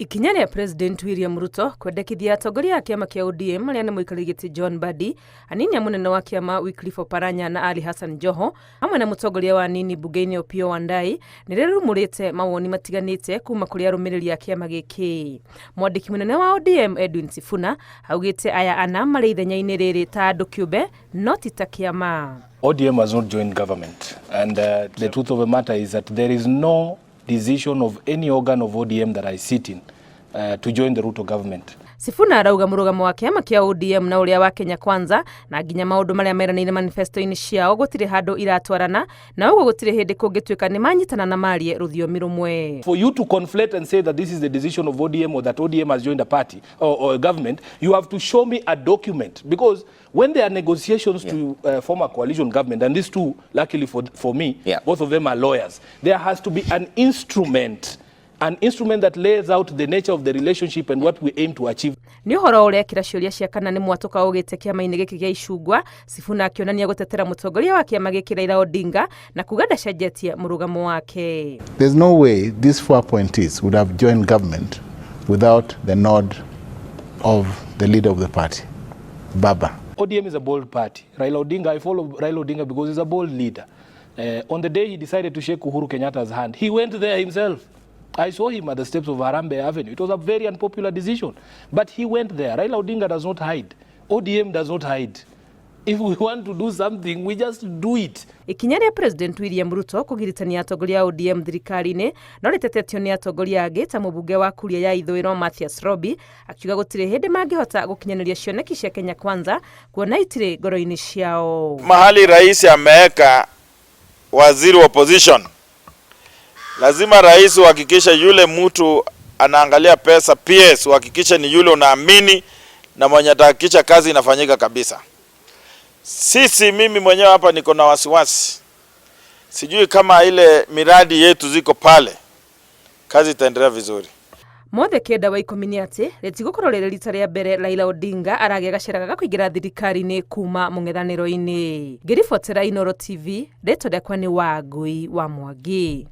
Ikinya rĩa President William Ruto kwendekithia atongoria a kĩama kĩa ODM arĩa nĩ mũikarĩri gĩtĩ John Mbadi, anini a mũnene wa kĩama Wycliffe Oparanya na Ali Hassan Joho hamwe na mũtongoria wa anini mbunge-inĩ Opiyo Wandayi nĩ rĩrumũrĩte mawoni matiganĩte kuma kũrĩ arũmĩrĩri a kĩama gĩkĩ. Mwandĩki mũnene wa ODM Edwin Sifuna augĩte aya ana marĩ ithenya-inĩ rĩrĩ ta andũ kĩũmbe no ti ta kĩama. ODM has not joined government and the truth of the matter is that there is no decision of any organ of ODM that I sit in to join the Ruto government. Sifuna arauga mũrũgamo wa kĩama kĩa ODM na ũrĩa wa Kenya Kwanza na nginya maũndũ marĩa meranĩire manifesto-inĩ ciao gũtirĩ handũ iratwarana na ũguo gũtirĩ hĩndĩ kũngĩtuĩka nĩ manyitana na marie rũthiomi rũmwe. For you to conflate and say that this is the decision of ODM or that ODM has joined a party or a government, you have to show me a document, because when there are negotiations to form a coalition government, and these two, luckily for me, both of them are lawyers, there has to be an instrument that lays out the nature of the relationship and what we aim to achieve. Nĩ ũhoro ũrekĩra ciũria cia kana nĩ mwatũka ũgĩte kĩama-inĩ gĩkĩ gĩa icungwa. Sifuna akĩonania gũtetera mũtongoria wa kĩama gĩkĩ Raila Odinga na kuga ndacenjetie mũrũgamo wake. There's no way these four appointees would have joined government without the nod of the leader of the party, Baba. ODM is a bold party. Raila Odinga, I follow Raila Odinga because he's a bold leader. On the day he decided to shake Uhuru Kenyatta's hand, he went there himself. I saw him at the steps of Harambee Avenue. It was a very unpopular decision, but he went there. Raila Odinga does not hide. ODM does not hide. If we want to do something, we just do it. Ikinya rĩa President William Ruto kũgiritania atongoria a ODM thirikari-inĩ no rĩtetetio nĩ atongoria angĩ ta mũmbunge wa Kuria ya Ithũĩro Mathias Robi, akiuga gũtirĩ hĩndĩ mangĩhota gũkinyanĩria cioneki cia Kenya Kwanza kuona itirĩ ngoro-inĩ ciao. Mahali rais ameweka waziri wa opposition, lazima rais uhakikishe yule mtu anaangalia pesa, PS uhakikishe ni yule unaamini na mwenye atahakikisha kazi inafanyika kabisa. Sisi, mimi mwenyewe hapa niko na wasiwasi, sijui kama ile miradi yetu ziko pale, kazi itaendelea vizuri. Mothe kenda wa ikũmi nĩ atĩ rĩtigũkorwo rĩrĩ rita rĩa mbere Raila Odinga aragĩa gacĩra ga kũingĩra thirikari-inĩ kuma mũng'ethanĩro-inĩ. Ngĩribotera Inooro TV, rĩtwa rĩakwa nĩ Wangui wa Mwangi.